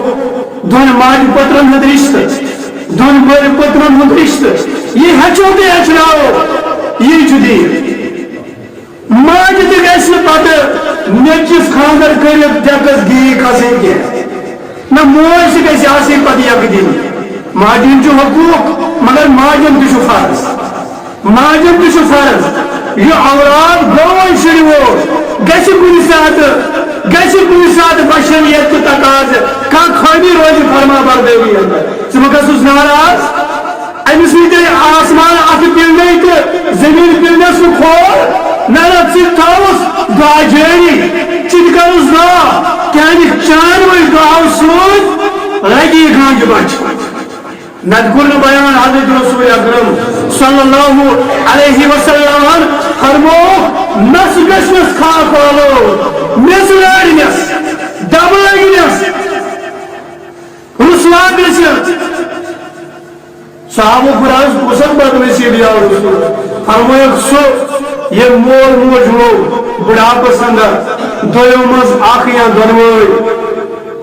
دۄن ماجہِ پٔترن ہُنٛد رِشتہٕ، دۄن مٲلۍ پٔترن ہُنٛد رِشتہٕ، یہِ ہیٚچھو تہٕ ہیٚچھناوو، یی چھُ دیٖن۔ ماجہِ تہِ گژھِ نہٕ پتہٕ نیٚچوِس خانٛدر کٔرِتھ ڈیکس گیٖرۍ کھسٕنۍ کینٛہہ۔ نہ، موج تہِ گژھِ آسٕنۍ پتہٕ یکہٕ دِنۍ۔ ماجہِ ہُنٛد چھُ حقوٗق، مگر ماجہِ ہُنٛد تہِ چھُ فرض۔ ماجن تہِ چھُ فرض، یہِ اولاد گوٚو وۄنۍ شُرۍ وول، گژھِ کُنہِ ساتہٕ، گژھِ کُنہِ ساتہٕ بشریت تہٕ تقاضہٕ، کانٛہہ خٲمی روزِ فرما بردٲری اندر۔ ژٕ مہ گژھُس ناراض، أمِس یی تیٚلہِ آسمان اَتھٕ پِلنَے تہٕ زٔمیٖن پِلنَس نہٕ کھول، نہ نہ ژٕ تہِ تھاوُس دعا جٲری، ژٕ تہِ کَرُس دعا، کیٛازِ چانہِ وٕنۍ دعاو سۭتۍ لگہِ یہِ گانٛجہِ بچہِ۔ نتہٕ کوٚر نہٕ بیان حضرت رسول اکرم صلی اللہ علیہ وسلمن، فرموو، "نس گژھنس خاک آلو، میٚژ لٲرنس، دبٲگنس، رسوا گژھنس۔" صحابہ کرام، کُس اکھ بدنصیب یا رسول؟ فرمووُکھ، سُہ ییٚمۍ مول موج موو بُڈھاپس اندر، دۄیو منٛز اکھ یا دۄنوے،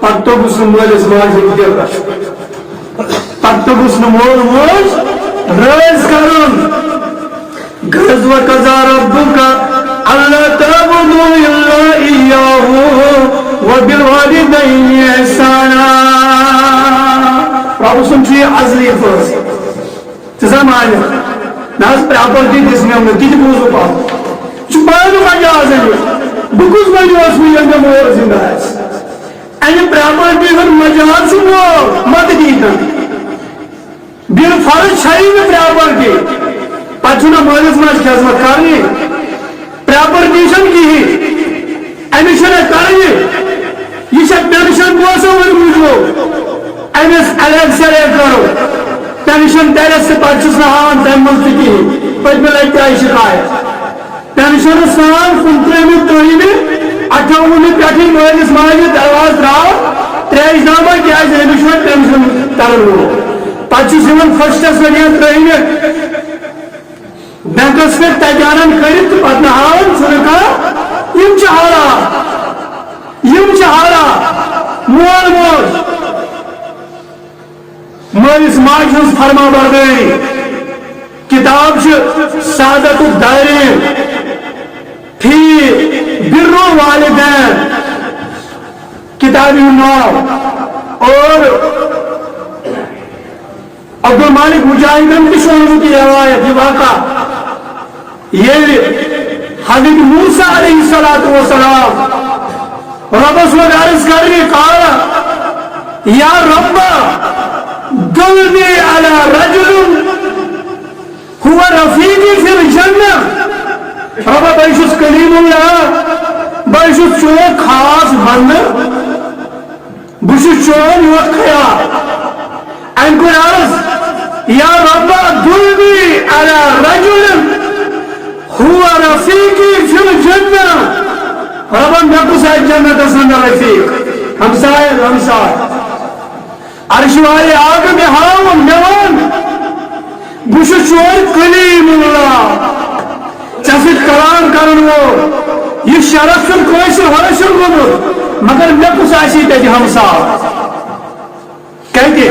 پتہٕ توٚگُس نہٕ مٲلِس ماجہِ ہُنٛد دِل رچھُن۔ پتہٕ توٚگُس نہٕ مول موج رٲضۍ کرُن۔ غضب قضا ربک اللہ تعبدوا الا ایاہ وبالوالدین احسانا۔ رۄب سُنٛد چھُ یہِ ازلی فٲصلہٕ۔ ژٕ زن مانہِ، نہ حظ، پراپرٹی دِژ مےٚ نہٕ، تہِ تہِ بوٗزُو پتہٕ۔ یہِ چھُ پانہٕ مجاز أمِس۔ بہٕ کُس بنیوس وۄنۍ ییٚلہِ مےٚ مول زِندٕ آسہِ؟ اَمہِ پراپرٹی ہُنٛد مجاز چھُ مول، مت دیٖتن۔ بِل فرض چھَیی نہٕ پراپرٹی، پتہٕ چھُنہ مٲلِس ماجہِ خدمت کرنی۔ پراپرٹی چھَنہٕ کِہیٖنۍ، أمِس چھَنہٕ کرنی۔ یہِ چھےٚ پینشن پونٛسہٕ وۄنۍ موٗجوٗب، أمِس الگ سیلیکٹ کرو۔ ٹینشن ترٮ۪س تہٕ پتہٕ چھُس نہٕ ہاوان تَمہِ منٛز تہِ کِہیٖنۍ۔ پٔتمہِ لٹہِ تہِ آیہِ شِکایت۔ ٹینشنس سان کُنترٕہمہِ، ترٕہمہِ، اَٹھووُہمہِ پٮ۪ٹھٕے مٲلِس ماجہِ دروازٕ ترٛاوان، ترٛیش دامہ، کیٛازِ أمِس چھُ وۄنۍ ٹینشن تران وول۔ پتہٕ چھُس یِوان فٔسٹس پٮ۪ٹھ یا ترٛہمہِ بینکس پٮ۪ٹھ تتہِ انان کٔرِتھ تہٕ پتہٕ نہٕ ہاوان ژٕ نہٕ کانٛہہ۔ یِم چھِ حالات، یِم چھِ حالات۔ مول موج، مٲلِس ماجہِ ہٕنٛز فرما بردٲری۔ کِتاب چھِ سعادت الدارین فی بر الوالدین، کِتابہِ ہُنٛد ناو۔ اور عبدالمالک مجاہدن تہِ چھُ اوٚنمُت یہِ روایت، یہِ واقعہ۔ ییٚلہِ حضرت موسیٰ علیہ الصلوۃ والسلام رۄبس منٛز عرض کرنہِ، قال یا رب دلنی علی رجل هو رفیقی فی الجنہ۔ رۄبا، بہٕ چھُس کلیم اللہ، بہٕ چھُس چون خاص بندٕ، بہٕ چھُس چون یوت خیال۔ أمۍ کوٚر عرض، یا رب دلنی علی رجل هو رفیقی فی الجنہ۔ رۄبا، مےٚ کُس آسہِ جنتس اندر رفیق؟ ہمسایہِ، ہمسایہِ۔ عرش والے آگہٕ مےٚ ہاوُن، مےٚ وَن، بہٕ چھُس چون کلیم اللہ، ژےٚ سۭتۍ کلام کرن وول۔ یہِ شرف چھُنہٕ کٲنٛسہِ حٲصِل گوٚمُت، مگر مےٚ کُس آسی تتہِ ہمساے؟ کتہِ؟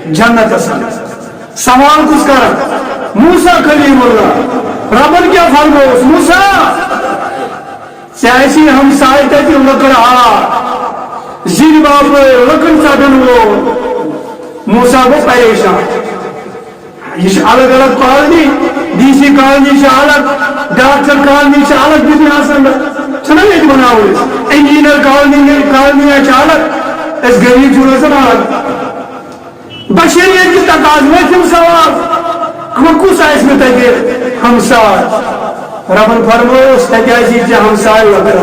جنتس منٛز۔ سوال کُس کران؟ موسیٰ کلیم اللہ۔ ربن کیٛاہ فرمووُس؟ موسیٰ، ژےٚ آسی ہمسایہِ تتہِ لٔکٕر ہار، زِنۍ باپٲرۍ، لٔکٕر ژٹن وول۔ موسیٰ گوٚو پریشان۔ یہِ چھِ الگ الگ کالنی، ڈی سی کالنی چھِ الگ، ڈاکٹر کالنی چھِ الگ، بِزنِس آسان، چھِنہ ییٚتہِ بناوٕنۍ؟ انجینئر کالنی، کالنی چھِ الگ، أسۍ غریٖب چھِ روزان الگ۔ بشریت کہِ تقاضہٕ وٲتۍ یِم سوال، وۄنۍ کُس آسہِ مےٚ تتہِ ہمساے؟ ربن فرمووُس، تتہِ آسی ژےٚ ہمساے لۄکٕٹ۔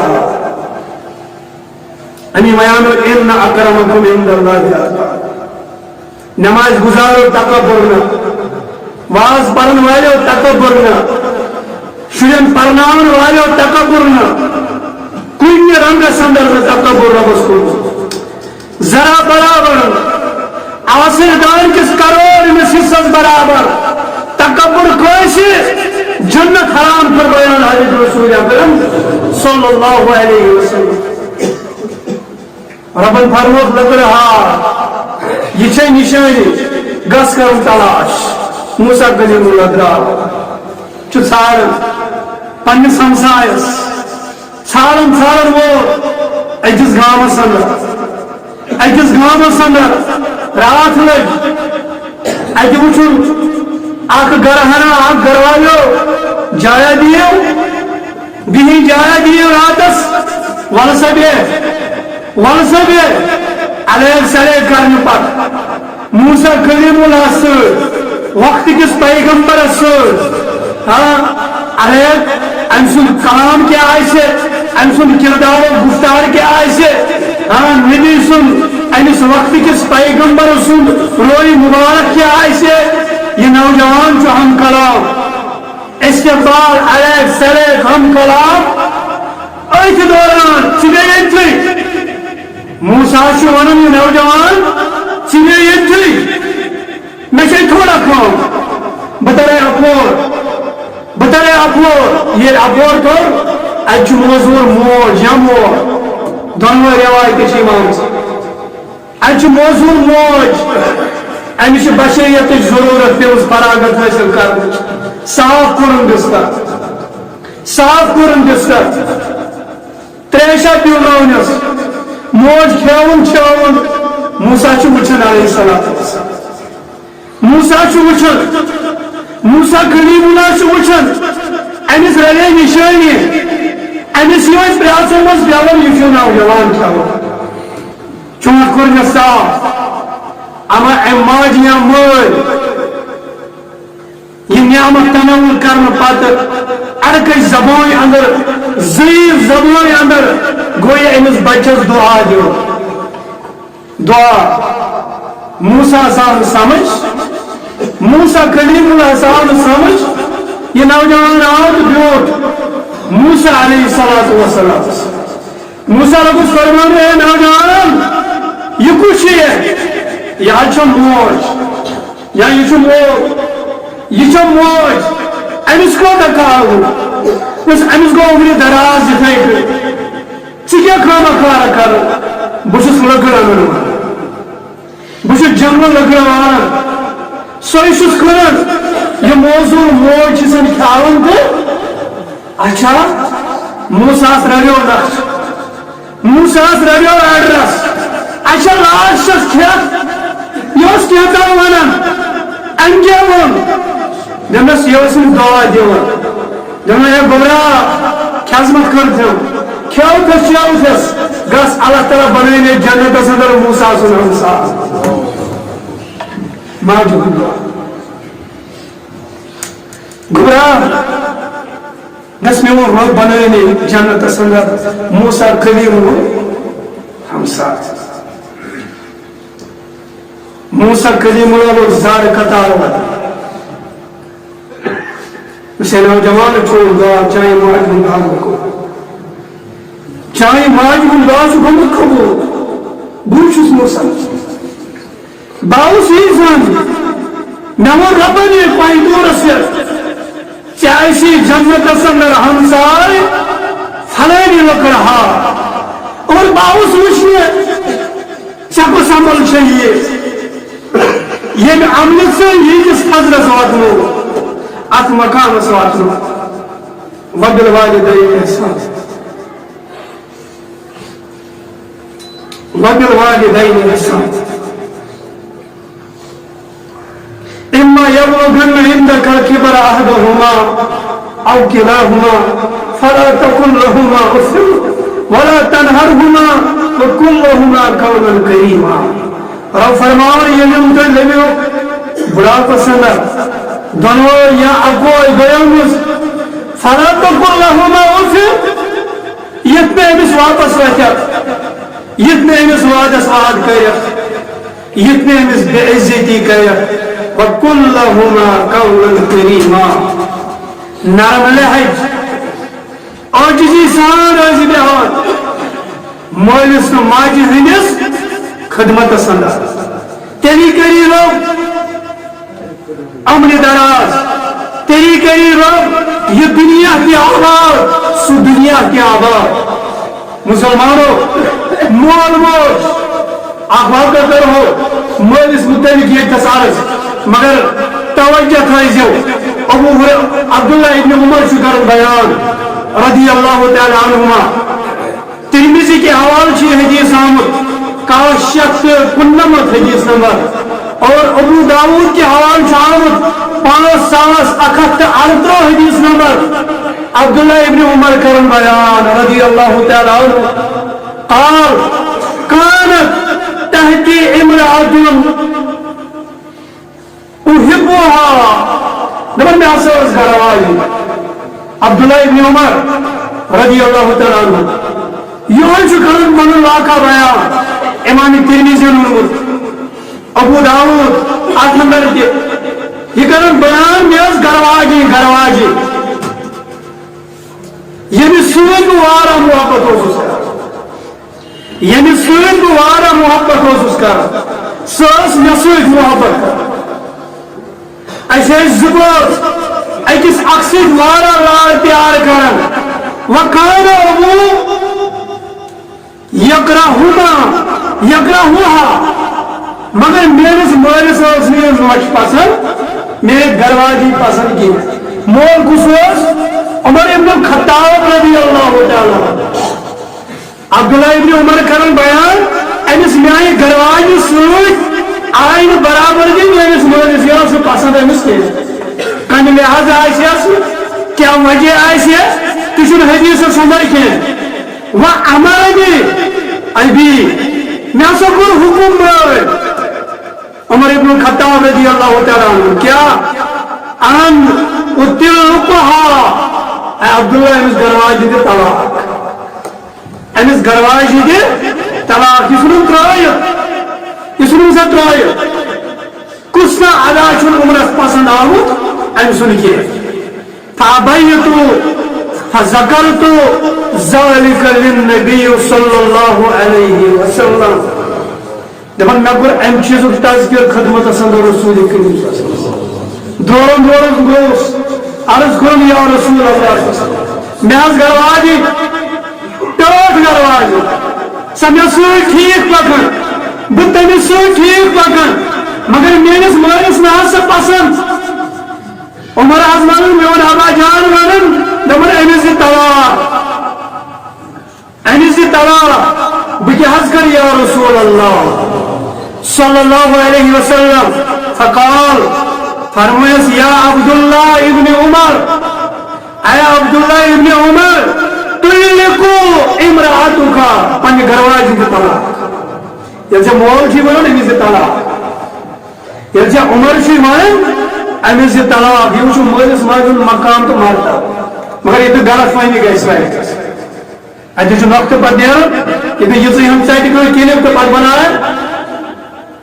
امی بیان، ان اکرمکم عند اللہ اتقاکم۔ نماز گزارو تکبر نہ، واز پرن والو تکبر نہ، شُرٮ۪ن پرناون والو تکبر نہ، کُنہِ رنگس اندر نہ تکبر ربس کُن۔ ذرا برابر، آسر دان کِس کروڑ أمِس حصس برابر۔ تکبر کٲنٛسہِ جنت حرام فرمایان حضرت رسول اکرم صلی اللہ علیہ وسلم۔ ربن فرمووُکھ، لٔکٕر ہار، یہِ چھے نشٲنی، گژھ کرُن تلاش۔ موسیٰ کلیم اللہ درٛاو، چھُ ژھانڈان پننِس ہمسایس، ژھانڈان ژھانڈان ووت أکِس گامس اندر۔ أکِس گامس اندر راتھ لٔج۔ اتہِ وُچھُن اکھ گرٕ ہنا، اکھ گرٕ والیو، جایا دِیِو، بِہِن جایا دِیِو راتس، ولہٕ سا بیٚہہ، ولہٕ سا بیٚہہ۔ الیگ سلیگ کرنہٕ پتہٕ موسیٰ کلیم اللہ سۭتۍ، وقت کِس پیغمبرس سۭتۍ، ہاں، الیگ أمۍ سُنٛد کلام کیٛاہ آسہِ، أمۍ سُنٛد کردار و گفتار کیٛاہ آسہِ، ہاں، نبی سُنٛد، أمِس وقت کِس پیغمبر سُنٛد روی مبارک کیٛاہ آسہِ، یہِ نوجوان چھُ ہم کلام۔ استقبال، الیگ سلیگ، ہم کلام۔ أتھۍ دوران ژٕ گٔے ییٚتھٕے۔ موسیٰ چھُ ونان، یہِ نوجوان، ژٕ گٔے ییٚتھٕے۔ مےٚ چھے تھوڑا کٲم۔ بہٕ ترے اپور۔ بہٕ ترے اپور۔ ییٚلہِ اپور توٚر، اتہِ چھُ موزوٗر موج یا مول۔ دۄنوے روایتہٕ چھِ یِوان۔ اتہِ چھُ موزوٗر موج، أمِس چھِ بشریتٕچ ضروٗرت، پیوٚس فراغت حٲصِل کرنٕچ۔ صاف کوٚرُن بستر، صاف کوٚرُن بستر، تریشہ پیونٲونس۔ موج کھیوُن چیوُن۔ موسیٰ چھُ وٕچھان علیہ الصلوۃ والسلام۔ موسیٰ چھُ وٕچھان، موسیٰ کلیم اللہ چھُ وٕچھان، أمِس رلے نشٲنی، أمِس یہِ ٲسۍ پرٛاژن منٛز پٮ۪وان، یہِ چھُ نوجوان کھٮ۪وان۔ چونٛٹھ کوٚر مےٚ صاف، اما أمۍ ماجہِ یا مٲلۍ یہِ نعمت تناول کرنہٕ پتہٕ اڑکش زبٲنۍ اندر، ضعیف زبٲنۍ اندر گوٚو یہِ أمِس بچس دعا دیُن۔ دعا۔ موسیٰ آو نہٕ سمجھ، موسیٰ کلیم اللہ ہس آو نہٕ سمجھ، یہِ نوجوان آو تہٕ بیوٗٹھ موسیٰ علیہ الصلوۃ والسلامس۔ موسیٰ لوٚگُس فرماونہِ، "اے نوجوان، یہِ کُس چھُ یہِ؟ یہِ حظ چھےٚ موج، یا یہِ چھُ مول، یہِ چھےٚ موج، أمِس کوٗتاہ کال گوٚو؟ بس أمِس گوٚو عمرِ دراز یِتھَے کٔنۍ۔ ژٕ کیٛاہ خامہ خارہ کران؟ بہٕ چھُس لٔکٕر اَنَن وول۔" بہٕ چھُس جنگل لٔکرٕ والان، سۄے چھُس کٕنان۔ یہِ موزوٗر موج چھِ زَن کھیاوان تہٕ اچھا، موسیٰ ہَس رَلیو نقشہٕ، موسیٰ ہَس رَلیو ایڈرَس۔ اچھا، لاسٹَس کھٮ۪تھ یہِ اوس کینٛژھا وَنان، أمۍ کیٛاہ ووٚن؟ دوٚپنَس، یہِ اوس أمۍ دعا دِوان۔ دوٚپُن، "ہے گوٚبرا، کھٮ۪ژمَتھ کٔرتھم، کھیوتھس چیوتھس، گژھ اللہ تعالیٰ بنٲوِنۍ جنتس اندر موسیٰ سُنٛد ہمساے۔" ماجہِ ہُنٛد دعا۔ گوٚبرا، گژھ میون رۄب بنٲوِنۍ جنتس اندر موسیٰ کلیم ہُنٛد ہمساے۔ موسیٰ کلیم اللہ لوٚگ زارٕ قطار وَدُن۔ "ہے نوجوان، چون دعا چانہِ ماجہِ ہُنٛد دعا گوٚو قبوٗل۔ چانہِ ماجہِ ہُنٛد دعا چھُ گوٚمُت قبوٗل۔ بہٕ چھُس موسیٰ۔ بہٕ آوُس یی زن، مےٚ ووٚن رۄبن یہِ پنٛجہِ طورس پٮ۪ٹھ، ژےٚ آسی جنتس اندر ہمساے فلٲنی لٔکٕر ہا۔ اور بہٕ آوُس وٕچھنہِ، ژےٚ کُس عمل چھےٚ یہِ، ییٚمہِ عملہٕ ژےٚ ییٖتِس قدرس واتنوو، اتھ مقامس واتنوو؟" وبالوالدین احسان۔ وبالوالدین احسان۔ إما يبلغن عندك الكبر أحدهما أو كلاهما فلا تقل لهما أف ولا تنهرهما وقل لهما قولا كريما۔ رب فرماوان، ییٚلہِ یِم تۄہہِ لٔبِو بُڑھاپس اندر، دۄنوَے یا اَکوے دۄیو منٛز، فلا تقل لهما أف، یِتھ نہٕ أمِس واپس وَتھٮ۪کھ، یِتھ نہٕ أمِس وعدس وعد کٔرِتھ، یِتھ نہٕ أمِس بے عزتی کٔرِتھ۔ وقل لهما قولا كريما، نرم لہج، عاجزی سان روزِ بیہان مٲلِس تہٕ ماجہِ ہٕنٛدِس خدمتس اندر۔ تیٚلی کٔری رب عمرِ دراز، تیٚلی کٔری رب یہِ دُنیا تہِ آباد، سُہ دُنیا تہِ آباد۔ مسلمانو، مول موج، اکھ واقعہ کرہو مٲلِس متعلق ییٚتہِ تھس عرض، مگر توجہ تھٲیزیو، ابو ہر-، عبداللہ ابن عمر چھُ کران بیان رضی اللہ تعالیٰ عنہما۔ ترمذی کے حوالہ چھُ یہِ حدیث آمُت، کاہ شیٚتھ تہٕ کُننَمتھ حدیث نمبر، اور ابو داؤد کے حوالہ چھُ آمُت پانٛژھ ساس اکھ ہتھ تہٕ اَرترٛہ حدیث نمبر۔ عبداللہ ابن عمر کرن بیان رضی اللہ تعالیٰ عنہ، قال، كانت تحتي امرأة أحبها، دپان مےٚ ہسا ٲس گرٕ واجہِ۔ عبداللہ ابن عمر رضی اللہ تعالیٰ عنہ، یِہوٚے چھُ کران پنُن واقعہ بیان، امام ترمذیَن ووٚنمُت، ابو داؤد، اتھ اندر تہِ، یہِ کران بیان، مےٚ ٲس گرٕ واجہِ، گرٕ واجہِ، ییٚمِس سۭتۍ بہٕ واریاہ محبت اوسُس کران۔ ییٚمِس سۭتۍ بہٕ واریاہ محبت اوسُس کران، سۄ ٲس مےٚ سۭتۍ محبت کران۔ اَسہِ ٲسۍ زٕ بٲژ، أکِس اکھ سۭتۍ واریاہ لاڈ پیار کران۔ وکان ابو یکرہما، یکرہوہا، مگر میٲنِس مٲلِس ٲس نہٕ یہِ نۄش پسند، میٲنۍ گرواجی پسند کینٛہہ۔ مول کُس اوس؟ عمر ابن الخطاب رضی اللہ تعالیٰ عنہ۔ عبداللہ ابن عمر کرن بیان، أمِس میانہِ گرواجہِ سۭتۍ آیہِ نہٕ برابردی میٲنِس مٲلِس، یہِ ٲس نہٕ پسند أمِس کینٛہہ۔ کمہِ لحاظہٕ آسہِ یس، کیٛاہ وجہ آسہِ، تہِ چھُنہٕ حدیثس اندر کینٛہہ۔ و امرنی ابی، مےٚ ہسا کوٚر حکم مٲلۍ عمر ابن الخطاب رضی اللہ تعالیٰ عنہ، کیٛاہ؟ ان اطلقها، اے عبداللہ، أمِس گرواجہِ دِ طلاق۔ أمِس گرواجہِ دِ طلاق، یہِ ژھٕنُن ترٛٲیِتھ، یہِ ژھٕنُن سا ترٛٲیِتھ۔ کُس نا ادا چھُنہٕ عمرس پسند آمُت أمۍ سُنٛد کینٛہہ۔ فأبيت فذكرت ذلك للنبي صلى الله عليه وسلم۔ دپان، مےٚ کوٚر امہِ چیٖزُک تذکر خدمتس اندر رسول کریم صلی اللہ علیہ وسلم۔ دوران دوران گوس، عرض کوٚرُم، یا رسول اللہ صلی اللہ علیہ وسلم، مےٚ حظ گرٕ واجہِ، ٹٲٹھ گرٕ واجہِ، سۄ مےٚ سۭتۍ ٹھیٖک پکان، بہٕ تٔمِس سۭتۍ ٹھیٖک پکان، مگر میٲنِس مٲلِس نہ حظ سۄ پسند۔ عمر حظ ونان، میون ابا جان ونان، دپان، أمِس دِ طلاق۔ أمِس دِ طلاق، بہٕ کیٛاہ حظ کرٕ یا رسول اللہ صلی اللہ علیہ وسلم؟ فقال، فرمٲیس، یا عبداللہ ابن عمر، اے عبداللہ ابن عمر، طلق امرأتک، پننہِ گرواجہِ دِ طلاق۔ ییٚلہِ ژےٚ مول چھُے ونان، أمِس دِ طلاق۔ ییٚلہِ ژےٚ عمر چھُے ونان، أمِس دِ طلاق، یہِ وٕچھو مٲلِس ماجہِ ہُنٛد مقام تہٕ مرتبہٕ۔ مگر ییٚتہِ غلط فہمی گژھِ وۄنۍ۔ اَتہِ چھُ نۄقطہٕ پتہٕ نیران، ییٚتہِ یِژٕے ہن ژَٹہِ کانٛہہ کِلِپ تہٕ پتہٕ بناوان۔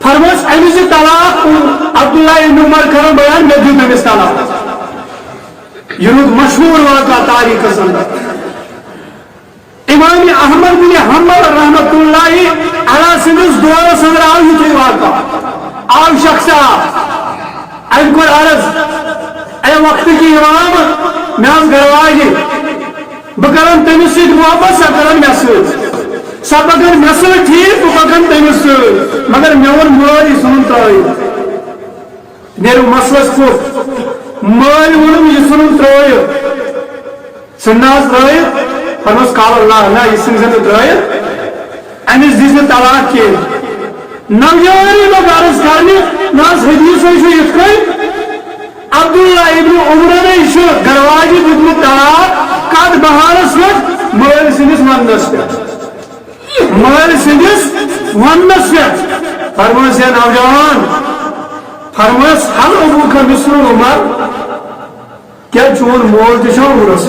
فرمٲیِس، أمِس دِ طلاق۔ عبداللہ ابن عمر کران بیان، مےٚ دیُت أمِس طلاق۔ یہِ روٗد مشہوٗر واقعہ تاریخس اندر۔ امام احمد بن حنبل رحمۃ اللہ علیہ سٕنٛدِس دورس اندر آو یُتھُے واقعہ۔ آو شخص اکھ، أمۍ کوٚر عرض، اے وقتٕکۍ امام، مےٚ ٲس گرواجہِ، بہٕ کرن تٔمِس سۭتۍ محبت، سۄ کرن مےٚ سۭتۍ۔ سۄ پکن مےٚ سۭتۍ ٹھیٖک، بہٕ پکن تٔمِس سۭتۍ، مگر مےٚ ووٚن مٲلۍ، یہِ ژھٕنُن ترٲوِتھ۔ نیرو مسلس کُس؟ مٲلۍ ووٚنُن، یہِ ژھٕنُن ترٲوِتھ۔ ژھٕن نہ حظ ترٲوِتھ۔ فرموس، قال اللہ، نہ، یہِ ژھٕنۍ زِ نہٕ ترٲوِتھ۔ أمِس دِژ نہٕ طلاق کینٛہہ۔ نوجوانٕے لوٚگ عرض کرنہِ، نہ حظ، حدیثے چھُ یِتھ کٔنۍ، عبداللہ ابن عمرنے چھُ گرواجہِ دیُتمُت طلاق۔ کتھ بہانس پٮ۪ٹھ؟ مٲلۍ سٕنٛدِس وننس پٮ۪ٹھ۔ مٲلۍ سٕنٛدِس وننس پٮ۪ٹھ۔ فرمٲیِس، ہے نوجوان، فرمٲیِس، هل أبوك مثل عمر؟ کیا چون مول تہِ چھا عمرس؟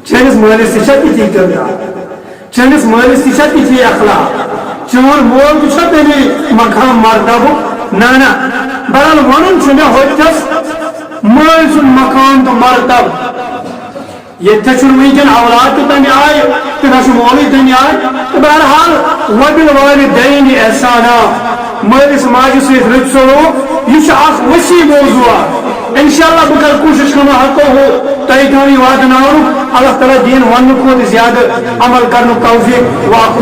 چٲنِس مٲلِس تہِ چھا تِتھی کردار؟ چٲنِس مٲلِس تہِ چھا تِتھی اخلاق؟ چون مول تہِ چھا تیٚلی مقام مرتبہٕ؟ نہ، نہ۔ بہرحال، وَنُن چھُ مےٚ ہوٚتھَس مٲلۍ سُنٛد مقام تہٕ مرتبہٕ۔ ییٚتہِ تہِ چھُنہٕ وٕنکٮ۪ن اولاد تہِ تَمہِ آیہِ، تہٕ نہ چھُ مولٕے تَمہِ آیہِ۔ تہٕ بہرحال، وَبِالْوَالِدَيْنِ إِحْسَانًا، مٲلِس ماجہِ سۭتۍ رٕتۍ سلوٗک، یہِ چھُ اکھ وسیع موضوع۔ انشاءاللہ بہٕ کرٕ کوٗشِش، کما ہٮ۪کو ہُہ تۄہہِ تام یہِ واتناونُک۔ اللہ تعالیٰ دِیِن وَننہٕ کھۄتہٕ زیادٕ عمل کرنُک توفیٖق۔ وآخر